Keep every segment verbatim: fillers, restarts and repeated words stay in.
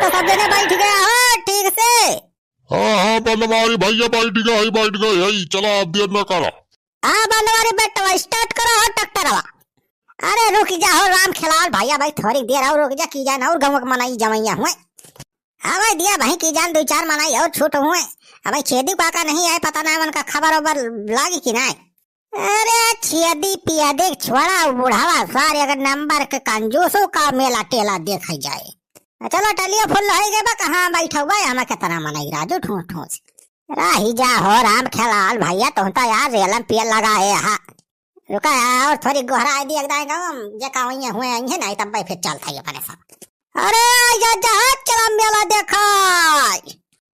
सब जने बैठ गया हो ठीक से? हाँ, हाँ, बनवारी भैया, बैठ गए, बैठ गए, चला, अब देर न करा। हाँ, बनवारी बेटवा, start करा हो ट्रैक्टरवा। अरे रुक जा हो राम खेलाल भैया, भाई थोड़ी देर और रुक जा, की जान और गाँव के मनई जमैया हुए। हाँ भाई दिया भाई, की जान दो चार मनई और छूट हुए। अब भाई छेदी काका नहीं आए, पता ना उनका खबर ओबर लागी कि नहीं। अरे छेदी पिया देख छोड़ा, उ बुढ़ावा सारे अगर नंबर के कंजूसों का मेला टेला देखा जाए। चलो टलियो फुल हो गए बा, कहाँ बैठा हुआ है, हमें कितना मनई राजू ठूस ठूस। राही जा हो राम खेलाल भैया, तुम तो यार रेलम पियल लगाए हा। रुका यार, और थोड़ी गोहरा दी एक दाएं गाँव, जे का वहीं हुए आई है, नहीं तब भाई फिर चलता ही अपने सब। अरे आई जा, जा, चला मेला देखा।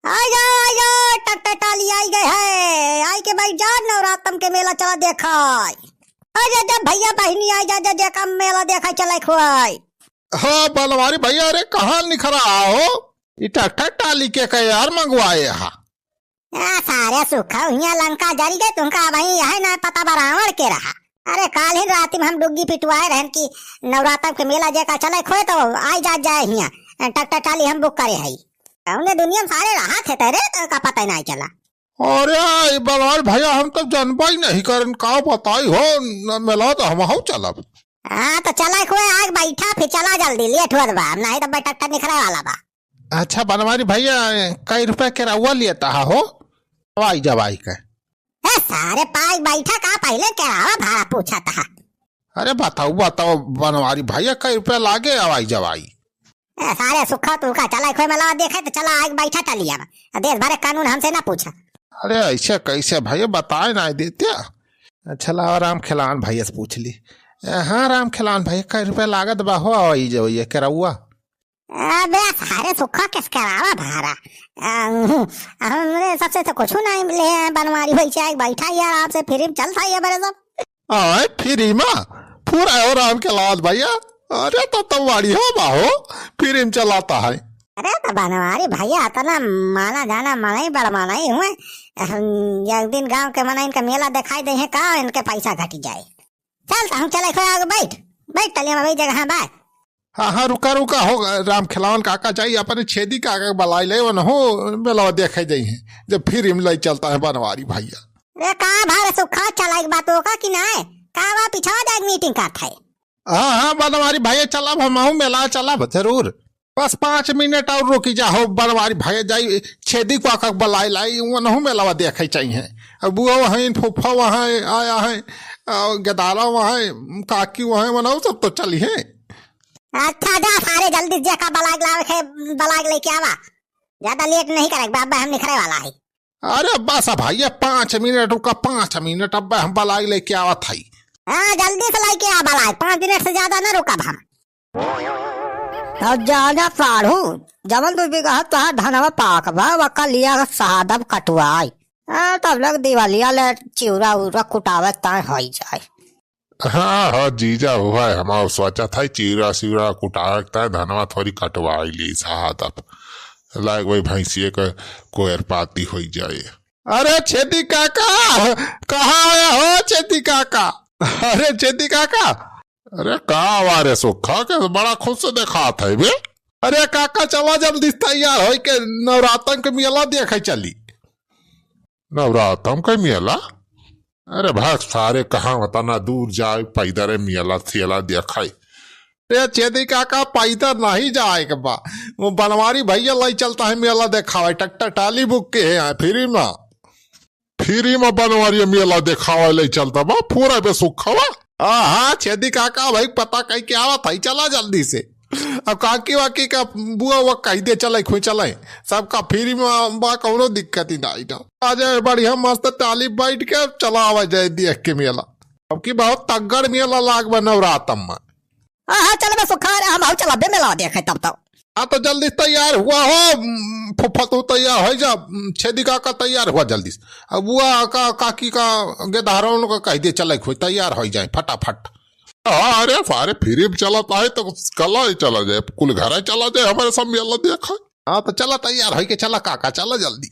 आई जा, आई जा, ट्रैक्टर टाली आई गए है, आई के बैठ जा, नवरातम के मेला चला देखा। आई जा, जा, भैया बहिनी आई जा, जा, जे का मेला देखा चला खोई। हाँ बनवारी भैया, अरे कहाँ निखरा हो? ई ट्रैक्टर टाली के का यार मंगवाए हा? आ, सारे सुखा हियाँ लंका जरी गए, तुमका अबहीं यह ना पता बा रावण के रहा। अरे काल ही रात में हम डुग्गी पिटवाए रहन कि नवरात्र के मेला जे का चले खोए तो आई जा जाए हियाँ, ट्रैक्टर टाली हम बुक करे हई। उन्हें दुनिया में सारे रहा थे तेरे तो का पता ही नहीं चला। अरे आई बनवारी भैया, हम तो जानबा ही नहीं करन, का बताई हो, न मेला तो हम हूँ चलब। हाँ तो चला खोए आग बैठा, फिर चला जल्दी, लेट हुआ बा, नहीं तो ट्रैक्टर निकले वाला बा। अच्छा बनवारी भैया, कई रुपया केरउआ लेता हा हो? आवाई जवाई के। ए, सारे पाई बैठा का पहिले केरउआ भाड़ा पूछत हा। अरे बताओ, बताओ बनवारी भैया, कई रुपया लागे आवाई जवाई? ए, सारे सुखा तू का चला खोए मेला देखे तो चला आग बैठा टलिया में। देश भर के कानून हमसे ना पूछा। अरे ऐसे कैसे भैया, बताए ना देते। अच्छा लाओ राम खिलावन भैया से पूछ ली। हाँ राम खिलावन भैया, कई रुपया लागत बा हो आवाई जवाई केरउआ? अबे सारे सुखा किस करावा भारा। अ, हमरे सबसे तो कुछ नहीं मिले हैं, बनवारी होई चाहे बैठा ही आराम से, फ्री में चलता ही है बड़े सब। आए फ्री में? पूरा हो राम के लाल भैया। अरे तो तब वाड़ी हो बाहो, फ्री में चलाता है। अरे तो बनवारी भैया इतना माना जाना मनई बड़ मनई हुए, हम एक दिन गांव के मनई इनका मेला दिखाई दे है का इनके पैसा घटी जाए। चल तो हम चले खोए आगे बैठ, बैठ टलिया में वही जगह बा। हाँ, हाँ, रुका, रुका, हो, राम खिलावन काका जाई, अपने छेदी काका के बलाई ले, उन्हों मेलवा देखे जाई हैं, जब फिर हिम लई चलता है बनवारी भैया। रे का भारे सुखा चला एक बात होगा कि ना है? का बा पिछवा जाए मीटिंग का था? हाँ, हाँ, बनवारी भैया चलब, हम आहू मेला चलब, जरूर। बस पाँच मिनट और रुकी जा हो, बनवारी भैया जाई, छेदी काका के बलाई लाई, उन्हों मेलवा देखे चाहिए। अब वो वहीं फूफा वहाँ आया है, और गदारा वहाँ, काकी वहाँ, वनहु सब तो चली है। अच्छा जा सारे जल्दी जे का बलाग लावे के बलाग लेके आवा। ज्यादा लेट नहीं करेगा बाबा, हम निकले वाला है। अरे बस भैया पाँच मिनट रुका, पाँच मिनट, अब हम बलाग लेके आवत हई। हाँ जल्दी से लेके आ बलाग, पाँच मिनट से ज्यादा ना रुकब हम। अब जाना साढ़ू, जवन दू बीघा तोहार धनवा पाक बा, वक्का लिया के सादब कटवाई। हाँ, तब लग दिवालिया ले चिउरा उरा कुटावे ताय होई जाए। हाँ, हाँ, जीजा हुआ है, हमार सोचा था चिउरा सिउरा कुटावे ताय धनवा थोड़ी कटवाई ली सादब। लायक वही भैंसिए के कोयर पाती होई जाए। अरे छेदी काका, कहाँ आया हो छेदी काका? अरे छेदी काका, अरे का आवा रे सुखा के बड़ा खुश से देखात है बे। अरे काका चला जल्दी तैयार होई के नवरातन के मेला देखे चली। नवरातन के मेला? अरे भाग सारे कहाँ उतना दूर जाए पैदल मेला थेला देखे। अरे छेदी काका पैदल नहीं जाए के बा, वो बनवारी भैया लई चलता है मेला देखावे, ट्रैक्टर टाली बुक के है यहाँ फ्री में। फ्री में बनवारी मेला देखावे ले चलता बा, पूरा बेसुखवा। हाँ, हाँ, छेदी काका भाई पता कही के आवत है, चला जल्दी से। अब काकी वाकी का बुआ वो कही दे चले, खुई चले। सबका फ्री में बा, कौनो दिक्कत ही नहीं ना। आ जाए बढ़िया मस्त टाली बैठ के चला आवा जाए देख के मेला। अब की बहुत तगड़ मेला लाग बा नवरातम में। हाँ, हाँ, चल बे सुखा रे, हम आऊ चला बे मेला देखे तब तो। हाँ, तो जल्दी से तैयार हुआ हो, उम, फुफ्फा तू तैयार हो जा, उम, छेदी काका तैयार हुआ जल्दी से। अब बुआ का, काकी का, गेदहरा उनका कह दे चले खोई, तैयार हो जाए फटाफट। हाँ, अरे सारे फ्री में चलत आए तो कला ही चला जाए, कुल घर ही चला जाए, हमारे सब मेला देखा। हाँ, तो चला तैयार हो के चला काका, चला जल्दी।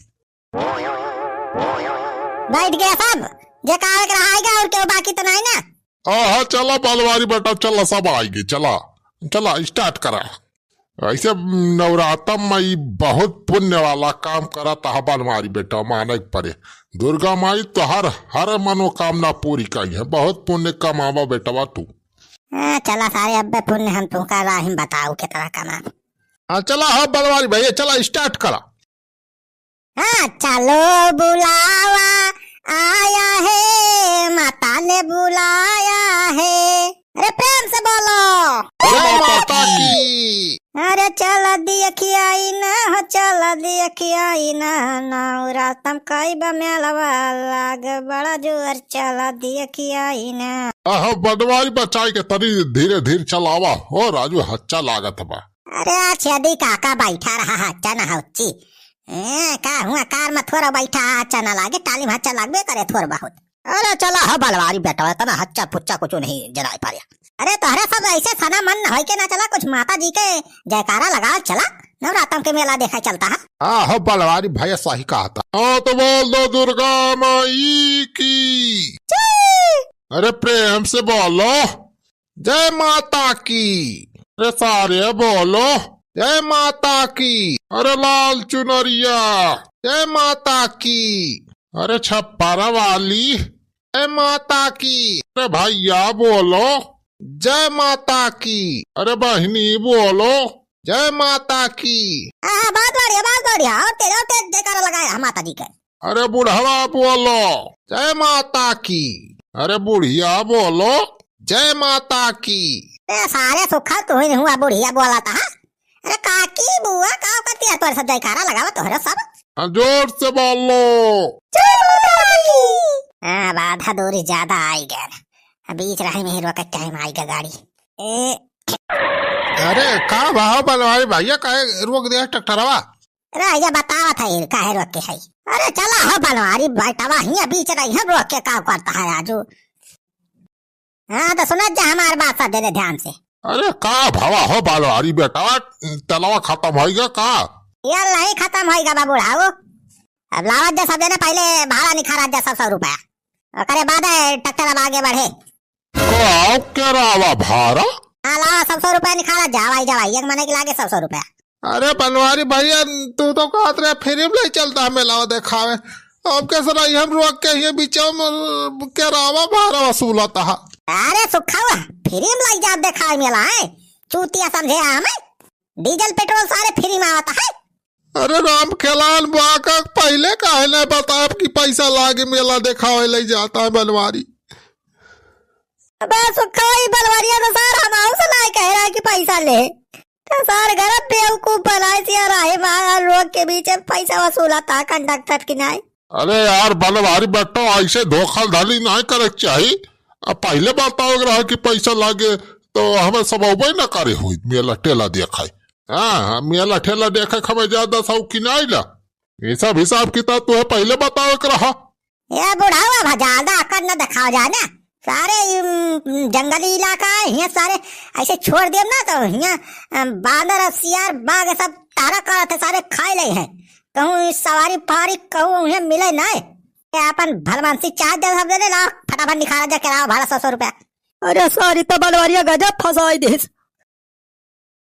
बैठ गया सब, जे का आवे के रहा आएगा और क्यों बाकी तो नहीं ना। हाँ, हाँ, चला बनवारी बेटा, चला सब आएंगे, चला, चला start करा। ऐसे नवरातम मा ई बहुत पुण्य वाला काम करत ह बनवारी बेटवा, माने के परे। दुर्गा माई तोहर हर मनोकामना पूरी करिहैं, बहुत पुण्य कमावा बेटवा तू। हाँ, चला सारे, अब्बे पुण्य हम तुमका राहिम बताऊ केतना कमा। हाँ, चला, हाँ, बनवारी भैया, चला, start करा। हाँ, चलो बुलावा आया है, माता ने बुलाया है। अरे प्रेम से बोलो। जय माता की। अरे चल देखिया ई ना हो, चल देखिया ई ना, नवरातम कई बा मेलवा लाग, बड़ा जोर चल देखिया ई ना। आहो, बनवारी बचाई के तनी धीरे धीरे चलावा हो राजू, हच्चा लागत बा। अरे आ छेदी काका बैठा रहा, हच्चा ना हच्ची। ए, का हुआ कार में थोड़ा बैठा, हच्चा ना लागे, टाली में हच्चा लागबे करे थोड़ बहुत। अरे चला ह बनवारी बेटवा, इतना हच्चा पुच्चा कुछ नहीं जनाई पारे। अरे तोहरे सब ऐसे सना मन होई के ना चला, कुछ माता जी के जयकारा लगावल चला, नवरातम के मेला देखा चलता है। हाँ हो बनवारी भैया सही कहा था। हाँ तो बोल दो दुर्गा माई की। अरे प्रेम से बोलो। जय माता की। अरे सारे बोलो। जय माता की। अरे लाल चुनरिया। जय माता की। अरे छप्परा वाली। जय माता की। अरे भैया बोलो। जय माता की। अरे बहिनी बोलो। जय माता की। हाँ, हाँ, बहुत बढ़िया, बहुत बढ़िया। और तेज, और तेज जयकारा लगाया है माता जी के। अरे बुढ़वा बोलो, जय माता की। अरे बुढ़िया बोलो, जय माता की। ए, सारे सुखा तू ही हुआ बुढ़िया बोला था। अरे काकी, बुआ, का करती है तोरे सब जयकारा लगावा तोहरे सब? हाँ, जोर से बोलो। जय माता की। हाँ, बाधा दूरी ज्यादा आई गए। अब बीच राही में ही रोके टाइम आई गए गाड़ी। ए। अरे का भाव बनवारी भैया, काहे रोक दिया ट्रैक्टरवा? अरे, ये बतावत है, काहे रोक के है? अरे, चला हो बनवारी बेटवा, हियाँ बीच रही है, रोक के का करता है राजू? हाँ, तो सुनत जा हमार बात सब दे दे ध्यान से। अरे, का भवा हो बनवारी बेटवा, तेलवा खतम होइगा का? यार, नहीं खतम होइगा बा बुढ़ाऊ। अब लावत जा सब जने, पहले भाड़ा निखारत जा सब सौ रुपया, ओकरे बाद ट्रैक्टर अब आगे बढ़े। का केरावा भाड़ा? हाँ, लावा, सब सौ रुपया निखारा, जावाई, जावाई, एक मने के लागे सौ सौ रुपया। अरे बनवारी भैया, तू तो कहत रहे फ्री में ले चलता हमें लावा देखावे। अब कैसे रही हम रोक के ये बीचों में केरावा भाड़ा वसूलता है। अरे सुखावा, फ्री में लाई जात देखावे मेला है। चूतिया समझे हमें? डीजल पेट्रोल सारे फ्री में आवता है। अरे राम खेलान बाका, पहले काहे ना बताब कि पैसा लागे मेला देखावे ले जाता है बनवारी? बस खाई बनवारिया तो सार हम आऊ से ना कह रहा है कि पैसा ले। तो सार गरब बेवकूफ बनाए से यार, आए मार रोक के बीच में पैसा वसूला था कंडक्टर की नाई। अरे यार बनवारी बेटो, ऐसे धोखाधड़ी नहीं करे के चाही। अब पहले बतावे के रहा कि पैसा लागे तो हमें सब अउबे न करे हुई मेला ठेला देखाई। हाँ, हाँ, मेला ठेला देखे के हमें ज्यादा शौकीन आइला। ये सब हिसाब किताब तू है पहले बतावे के रहा। ये बुढ़ावा भा ज्यादा अकड़ न दिखाओ जाए ना। सारे, उम, जंगली इलाका है, हियाँ सारे ऐसे छोड़ देम ना तो हियाँ, अम, बांदर और सियार बाघ सब तारा करत है, सारे खाए ले हैं। कहूँ ई सवारी पहाड़ी कहूँ उन्हें मिले ना। ये अपन भलमानसी चार्ज दे सब दे दे ना, फटाफट निकाला जा किराया भाड़ा सौ सौ रुपया। अरे सारी तो बनवारिया गजब फंसाई देस।